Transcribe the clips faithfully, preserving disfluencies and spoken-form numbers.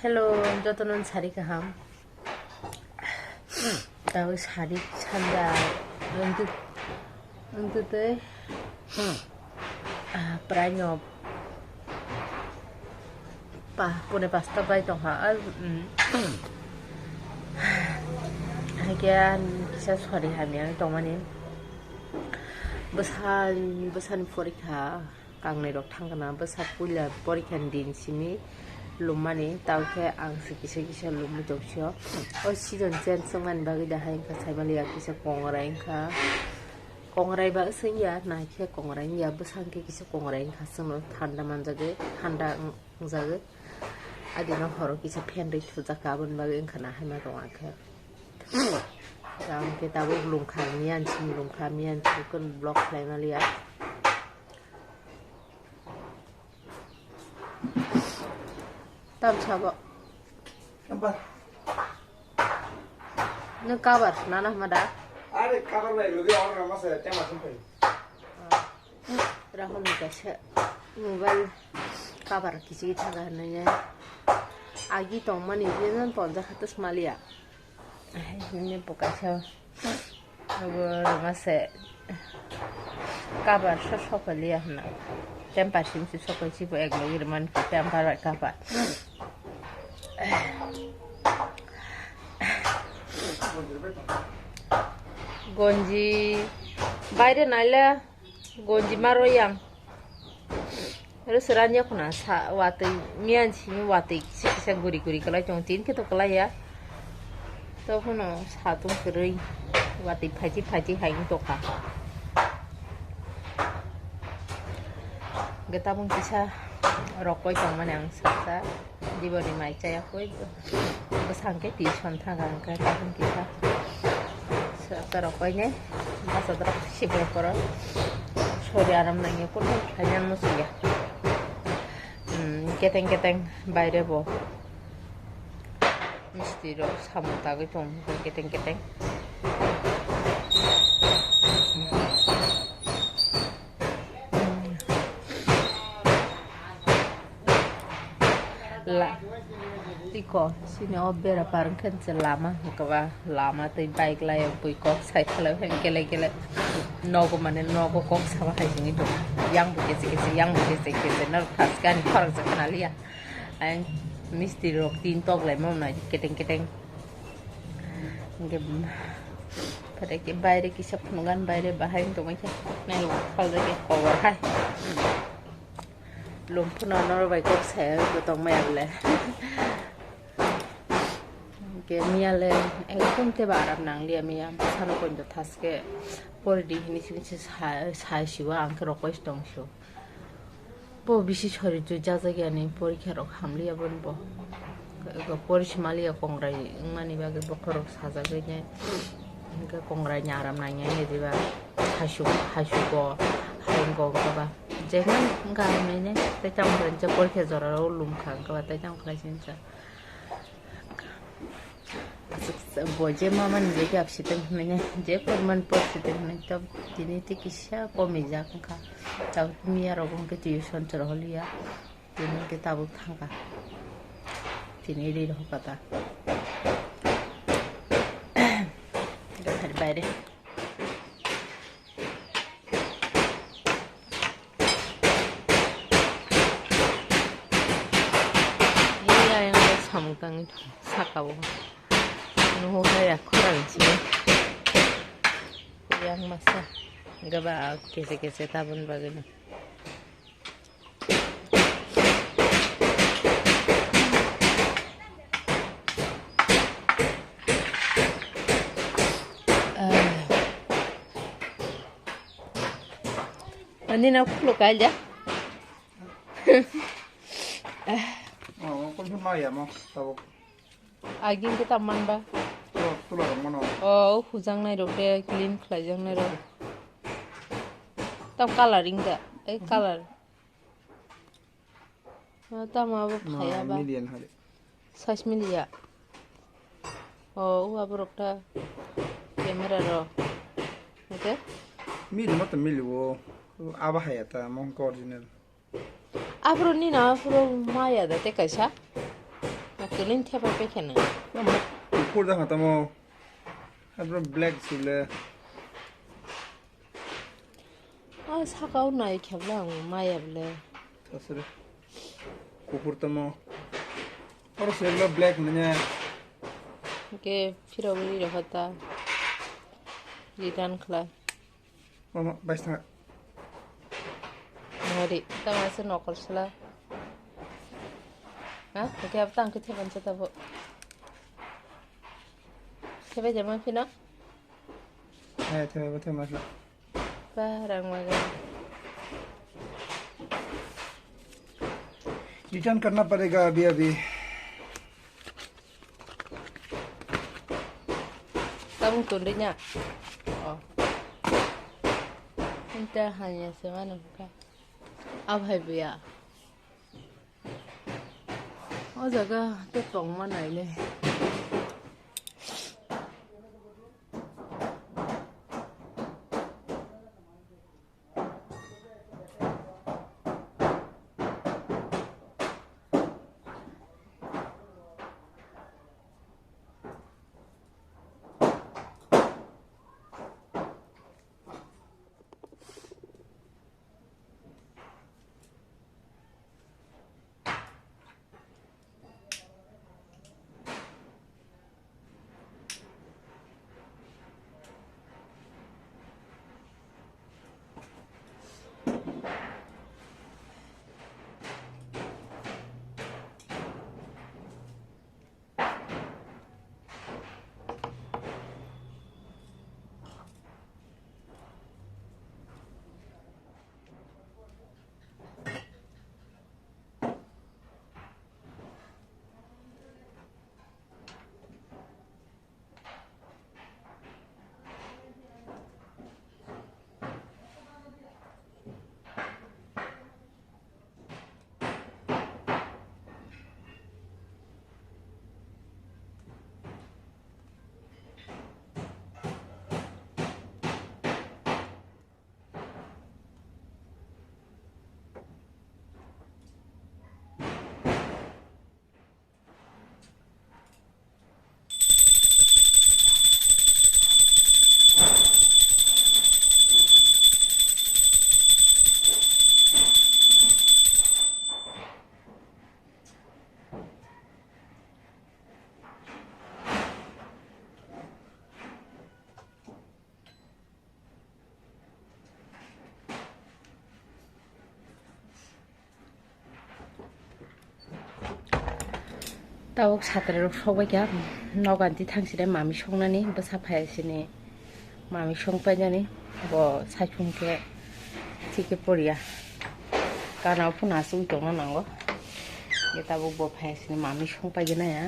Hello, jotono sari kaham. Tabuk sari sanja wngtwi, wngtwi twi, ah, prai no pa, pune pasta bai tongkha. Ah, mm. Haikhe ani kisa sori hamya wngwi tongmani. Bwsani, bwsani porikha. Kangnwi rok thangkha na bwsa puila porikha ni din simi lummani, tamo khe ang se kisa kisa lumwi tong sio. O season change wngmani bagwi da hai wngkha saimaliya kisa kongrai wngkha. Kongrai ba swngya, naikhe kongrai wngya, bwsa hwnkhe kisa kongrai wngkha, chwngno thanda manjagwi, thanda wng-, wngjagwi. Adino horo kisa fan rwi thujakha, aboni bagwi wngkha na hai ma tong khe. Tamo khe tabuk lungkha, miyan simi lungkha, miyan simi kun block khlai maliya. Tam sabo. Apa? Nung cover nana hama da? Are cover bai lugi orang nama saya tema sampai. Rahul ni kaisa mobile cover kichi thaga hinwi agi tongmani je non ponjak hatus maliya. Ai, nini bo kaisa obo rwma se cover so sokoliya hwnna. Temper sim si sokoi si bo ek logi rwmani temper bai cover. Gonji baire naile. Gonji maro yang. Aro se ranya khuna sa watwi miyan simi watwi kisa kisa guri guri kwlai tongo, tin khe to kwlai ya. To kheno satung kwrwi watwi phaji phaji hai wng tongkha. Hwnkhe tabuk kisa rokoi tongmani ang saksa. Diboni mai chaya koi bwsang khe tuition thaga hwnkhe tabuk kisa. Sa-, sa rok koi ne basa dorok sibra koro. Sori aram nangya kunu khaina musuya. Hmm, keteng keteng baire bo. Misti rok samung tagwi tong keteng keteng. La, iko, sini o bera par wngkha se lama, hwnkhe ba lama tei bike layok bui kok cycle o gele gele nogo mane nogo kok saba hai sini do. Yang bo kese kese, yang bo kese kese, norok thaske ani khoroksa khna liya. Ang misti rok tin tok lai mano keteng keteng. Hwnkhe, phatai khe baire kisa phunukgan baire bahai wng tongmani khe, nai rok phaljak khe kobor hai. Lum phano norok bai kok saya bo tong maya bole. Hwnkhe miya le ekdom teibo aram nang liya, miya bwsano poito thaske pori di hini sini se sa, sa siwo ang khe rokoi se tong sio. Bo bisi sori twi jajak yani porikha rok hamliya boni bo. Ego pori simaliya kongrai wngmani bagwi bokhorok sajagwi nai. Hwnkhe kongrai ni aram nangya ni diba. Haisu, haisugo, haingo wngkha ba. Jekma wngkha hinwi nai tei tamo khlai porikha jora o lum kha wngkha ba tei tamo khlai sinsa. Bo je mamani je gap siteng hinwi, je kormani por siteng hinwi, to tini tei kisa komijak wngkha. Tabuk miya rok wngkhe tuition chwra holiya, tini hwnkhe tabuk thangkha. Tini ri rw kha ta. Gathar baire. Iya, yang samung tangwi saka o. Nuhu hai ya khorang sini. Yang masa gaba kese kese tabun bagino. Ani na kulo kailya. Oh, kung sumaya mo, tabuk. Aging kita man ba? Tula, tula rok mano. Oh, hujang nai rok de, clean khlai jang nai rok. Tam coloring da, eh, color. Oh, tamo abo phaiya ba? Million hari. Size miliya. Oh, o abo rok ta camera ro. Oke? Mili mo to mili o. Abo haya ta, mong original. Afro ni na afro maya da te kaisa. Na Kuning thepai pe kheno. Tamo kuphur da tamo. Abro black sile. Ah, sakao nai khebla ang maya bole. Tasre. Kuphur tamo. Oro sile black nanya. Ke phiro buri rokho ta. Return khlai. Mama, bais tanga. Ngori, tama se nokol sela. Ha? Oke, apa tang ke theban se tabo. Thebe jama phino? Hai, thebe, thebe masla. Parang maga. Return karna padega abhi abhi. Tabung tundui nya. Oh. Enta hanya se mano ka. Abhai buya. O jaga to tongma naile. Tabuk satrai rok sokbai kha, nogo anti thang side mami songnani bwsa phai sini mami song painani bo saichung khe thik khe poriya kana phano aswk tongna nango. Tabuk bo phai sini mami song paigwna ya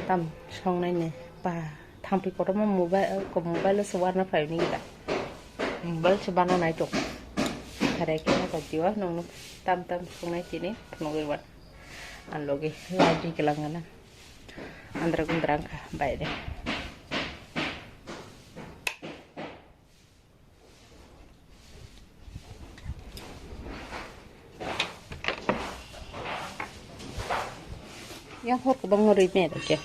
tam songnai ni pa. Thampui kotorma mobile, ko mobile se warna phai ni da. Mobile se bana nai tok. Thare khe na ka jiwa nong tam tam sungnai chini phunugwi wan. An logi light di kelang na. Andra gundra angkha bai de. Yang hor ko bang rui me da ke.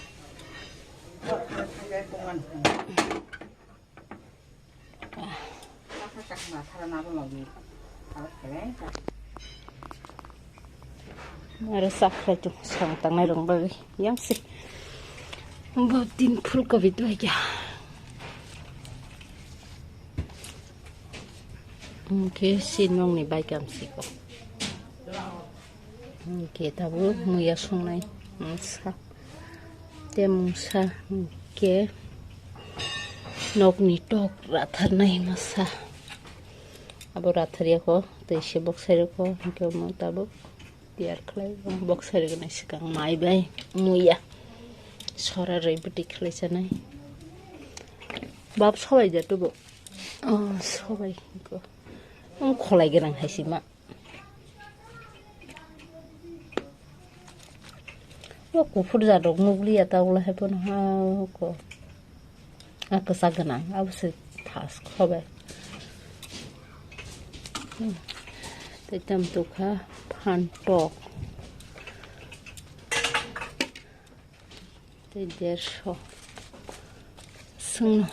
Aro sakhlai tu sang tangnai rong bagwi yang se. Bo tin phul kobi tu ya. Oke, si nong ni bai kam si ko. Hwnkhe tabuk muya songnai mungsa. Tei mungsa hwnkhe nokni tok ratharnai masa. Abo ratharya kho, tei se boksai rw kho, hwnkhe omo tabuk tiyar khlai, boksai rwgwnai swkang mai bai muya. Sora rwi bwtwi khlai chanai. Bab sobai ja tubu. Oh, sobai hwnkhe. Wng kholai gwnang hai si ma. Yo kuphur jadok nukliya ta ula hai pono ha ko. A kwchak gwnang abo se thas khobai. Hmm. Tei tam tukha phan tok. Tei dersho. Sungno.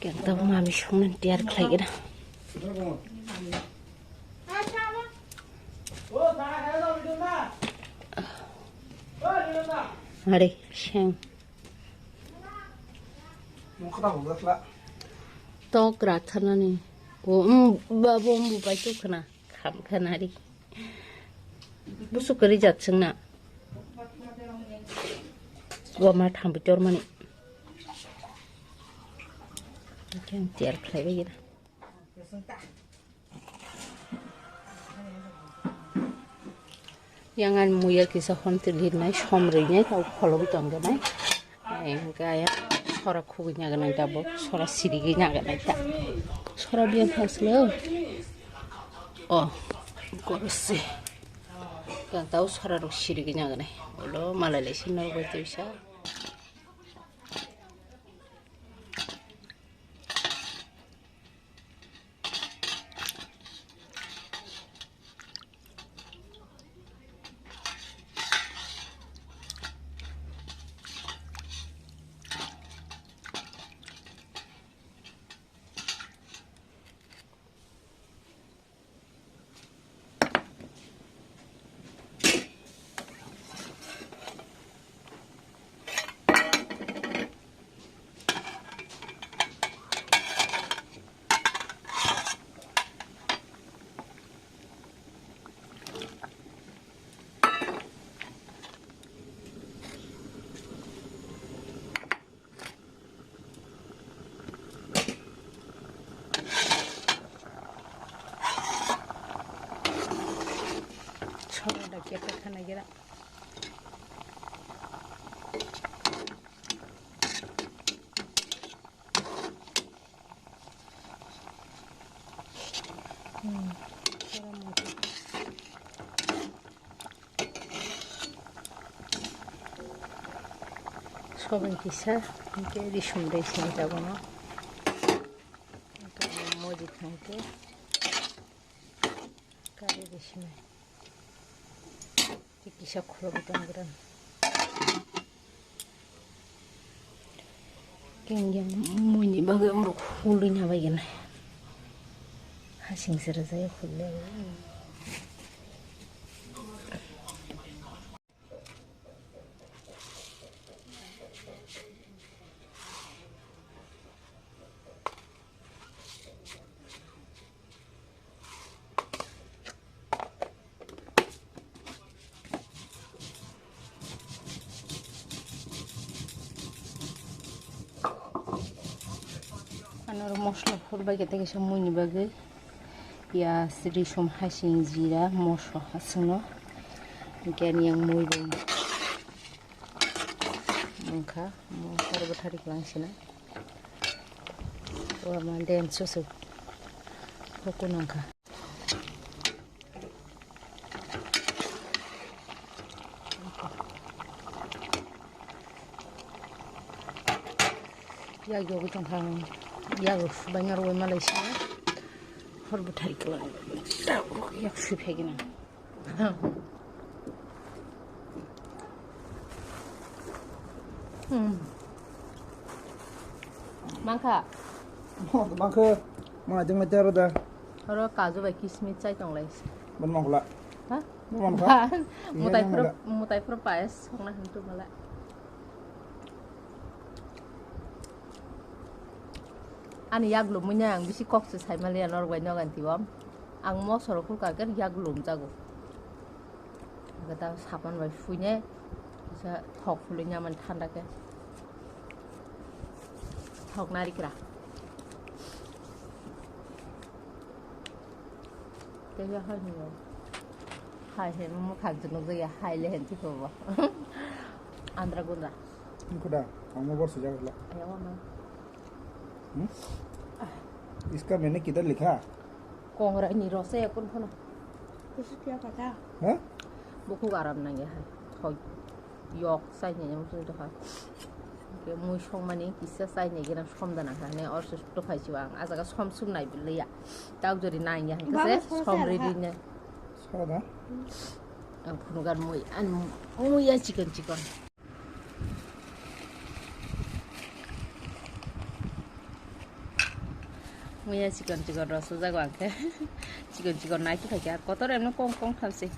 Keng tabuk mami songmani tiyar khlai gana. Are, seng. Tok ratharnani. O, um, ba, bo, um, bu pai tuk khna. Kham kha nari. Busu kwrwi jat chwngna. Wama thambi tormani. Khe ang tiyar khlai bai gina. Yang ani muya kisa hon twi lirnai, som rwinai, tau kholobwi tongjanai. Ai, hwnkhe ayang sora khugui nyaganai tabuk, sora sirigui nyaganai ta. Sora biyang phasle o. O, korose. Yang tau sora rok sirigui nyaganai. Olo malai lai sinno bai tuisa. Sora da kepek khana gira. Hmm. Sobai kisa, hingke risum rei sini jabono. Hingke moji thangke, kari rei sini. Kisa khulok tong gra. Keng yang mui ni bagwi umruk hului na bai gana. Hasing sera jaya hului. Ano oro mosla phur bai khe tei kaisa mui ni bagwi piyaj, risum, hasing, jira, mosla aswkno. Hwnkhe ani yang mui bai wngkha, mo hor bwthari kwlangsina. O ama den susu huku nangkha. Yak yogwi tongkha ang. Yak rok subaina rwui malai se. Hor bwthai kwlwng. Yak sui phai gwnang. Hmm. Mangkha. Mangkha. Mana jeng lai tero da. Oro kaju bai kismis chai tong lai. Bon mangkla. Ha? Bon mangkha. Mutai pro, mutai pro pais songna hantu mala. Ani yak lubui nai ang bisi kok se sai maliya norok bai nogan tibo. Ang mosoro khulka khe yak lum jago. Gata sapan bai sui nai. Kisa thok phului nai man thanda khe. Thok nari kra. Tei ya hai ni. Hai he mo khang chu nukjak ya hai le hen thikho bo. Andra gundra. Kuda, ang mo bor sujak la. Ayawa ma. Hmm? Iska maine kidhar likha? Kongra ni rose ya kun khono. Kusu kya kata? Ha? Bukhuk aram nang ya hai. Thoi. Yok, chai ni yang sung to hai. Ke mui song mani kisa chai ni gina som da nang ne or su to phai si wang. Ajaga som sum nai bili ya. Tau jori nang ya hai. Baba, kase som ri ri ne. Sara da? Ang phunu gan mui, an mui ya chikon chikon. Muya chikon chikon rosojak ang khe. Chikon chikon nai tu khaikha. Kotor emno kong kong thamsi.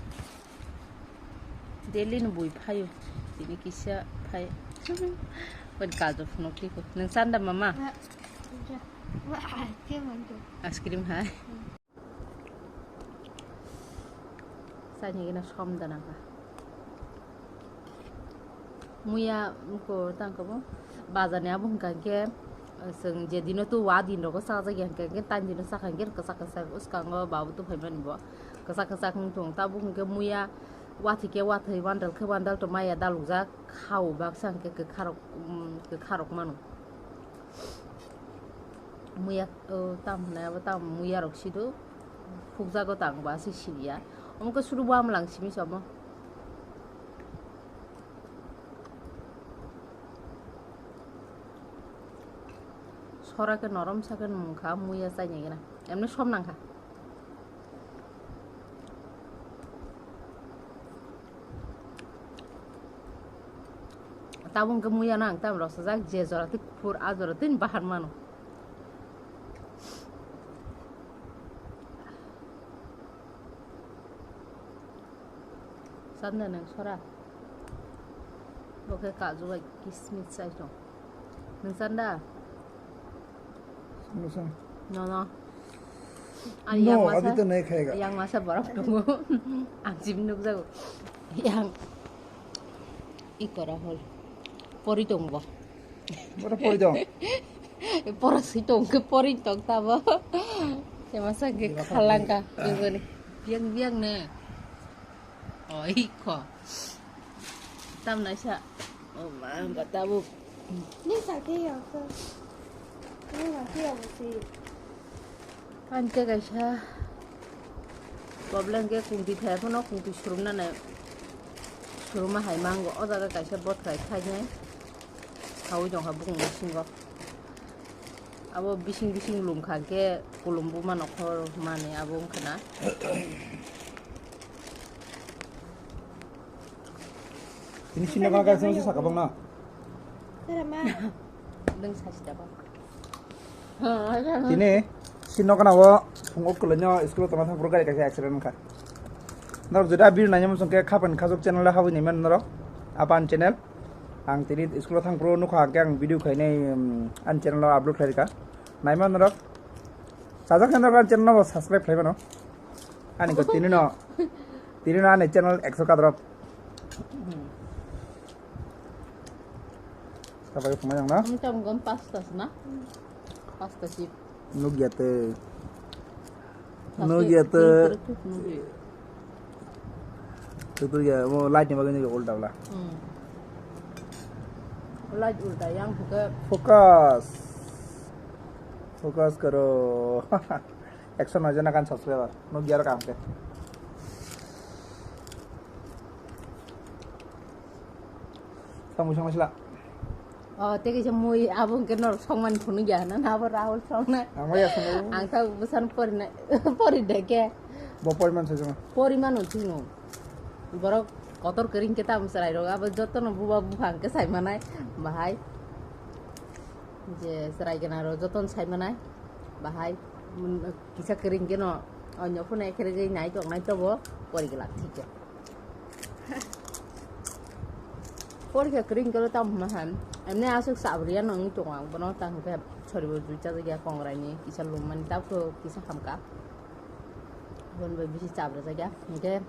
Daily no bui phaio. Tini kisa phai. Wen kajo phunuk tiko. Nung sanda mama? Ice cream hai. Saini gina som dana ka. Muya ko tang kabo bazar ni abo hwnkha khe, chwng je dino tu wa din rogo chajak ya hwnkha khe, tan dino chakha khe kwchak kwchak uskango babu tu phaimani bo kwchak kwchak wng tong. Tabuk hwnkhe muya wathi khe wathwi wandal khe wandal to maya dalukjak khao baksa hwnkhe kwkharok, um, kwkharok mano. Muya, o, tam hwnai abo tam muya rok sido. Phukjago tang ba se siliya. Omo khe suru bo amlang simi somo. Sora khe norom sa khe nungkha muya chaini gana. Emni som nangkha. Tabuk hwnkhe muya no ang tam rosajak, je jora twi kuphur, a jora twi bahar mano. Chan da nang sora? Bo khe kaju bai kismis chai tong. Nung chan da? Nung chan. No, no. Ani yang masa, adi to nai khai ga. Yang masa borok tongo. Ang jim nuk jago. Yang ikora hol. Pori tong bo. Boro pori tong. Poro si tong ke pori tong tabo. Yang masa ke khalangka. Biang biang ne. Oi kho. Tam naisa. O ma, ba tabuk. Ni sa ke ya ko. Ni sa ke ya ko si. Pante kaisa problem ke kungti thai phano kungti surumna nai. Suruma hai mango. O jaga kaisa bot kai khai nai. Sawi tongkha bukung bisingo. Abo bising bising lum kha khe kulum buma nokhor mani abo wngkha na. Tini sinno kana kaisa wngsa saka bangna. Nwng sasi da ba. Tini sinno kana o phungo kwlaino school tongna thang phuru gari kaisa accident wngkha. Norok jodi a video naina muchung khe Khapan Khajok channel o habwi naiman norok. Apan channel. Ang tini school o thang phuru nukha hwnkhe ang video khainai, um, ani channel o upload khlairikha. Naima norok. Sajak khe norok ani channel no subscribe khlai mano. Ani ko tini no, tini no ani channel ekso kadrop. Sabai phunai ang na. Ang tam gom pasta na. Pasta si. Nukya te. Nukya te. Tutur ya, mo light ni bagwi nukya ulta bla. Hmm. Light ulta yang hwnkhe. Focus. Focus karo. Ekso noi jona kan subscriber. Nukya ro kam ke. Samung samung sila. O, tei kaisa mui abo hwnkhe norok songmani phunukya hwnna, abo Rahul songnai. Ang bai asongo. Ang ta bwsano porinai, pori de khe. Bo poriman sajama. Porimano chwngno. Borok kotor kwrwi hwnkhe tamo chwrairok abo jotono buba bupha hwnkhe saimanai bahai. Je chwrai gwnangrok jotono saimanai bahai. Kisa kwrwi hwnkhe no onyo phano ekherejei nai tongnai tobo pori glak thikhe. Porikha kwrwi hwnkhe tamo hwnma han. Emni aswk chabriya no wngwi tongo ang bono, tamo khe soribo jui chajak ya kongrai ni kisa lummani tabukhe kisa hamkha. Boni bai bisi chabrajak ya. Hwnkhe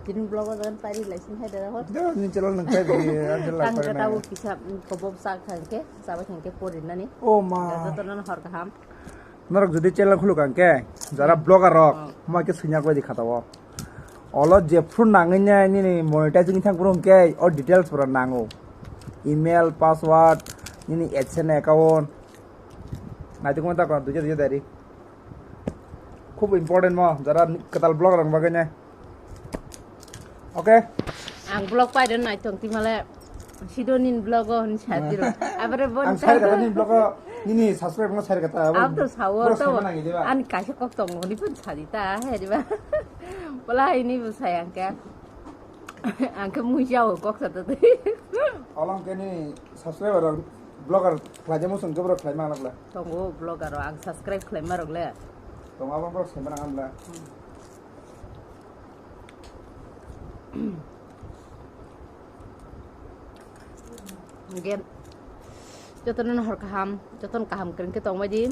tini vlog o jagan pairi lai sing hai dara hor. Ni channel nang pairi, ang channel pairi nang. Tamo khe tabuk kisa kobo bwsa kha hwnkhe, chabai kha hwnkhe porinani. O ma. Jotono hor kaham. Norok jodi channel khuluk ang khe, jara vlogger rok, hmm, ma khe swnyak bai di khatao. Olo jephru nangwi nai nini monetizing thang phuru hwnkhe o details pura nango. Email, password, nini AdSense account. Naitukma ta kon duja duja dari. Khub important mo, jara kwtal vlogger rok bagwi nai. Okay. Ang vlog paidon naitong timale sido nin vlog o hin sa dilo. Abare bon ang sai kata nin vlog o nini subscribe mo sai kata. Ab to sawo to. Ani kaisa kok tong honi pun sadi ta he diba. Bola ini bu sayang ke. Ang ke mui jawo kok sa to. Olam ke ni subscriber Vlogger khlaijamo chwng khe borok khlai ma nokla. Tongo vlogger rok ang subscribe khlai ma rok le. Tong abo borok sai ma nang amla. Hingke jotono hor kaham, jotono kaham kwrwngkhe tongbaidi.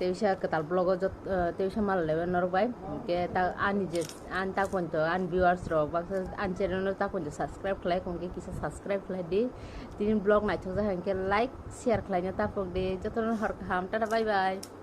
Teisa kwtal vlog o jot, eh, teisa mal lewe norok bai. Hingke ta ani je, ani ta ponto, ani viewers rok baksa ani channel no ta ponto subscribe khlai, hingke kisa subscribe khlai di. Tini vlog naithok jak hingke like, share khlaina ta pok di. Jotono hor kaham, tata bye bye.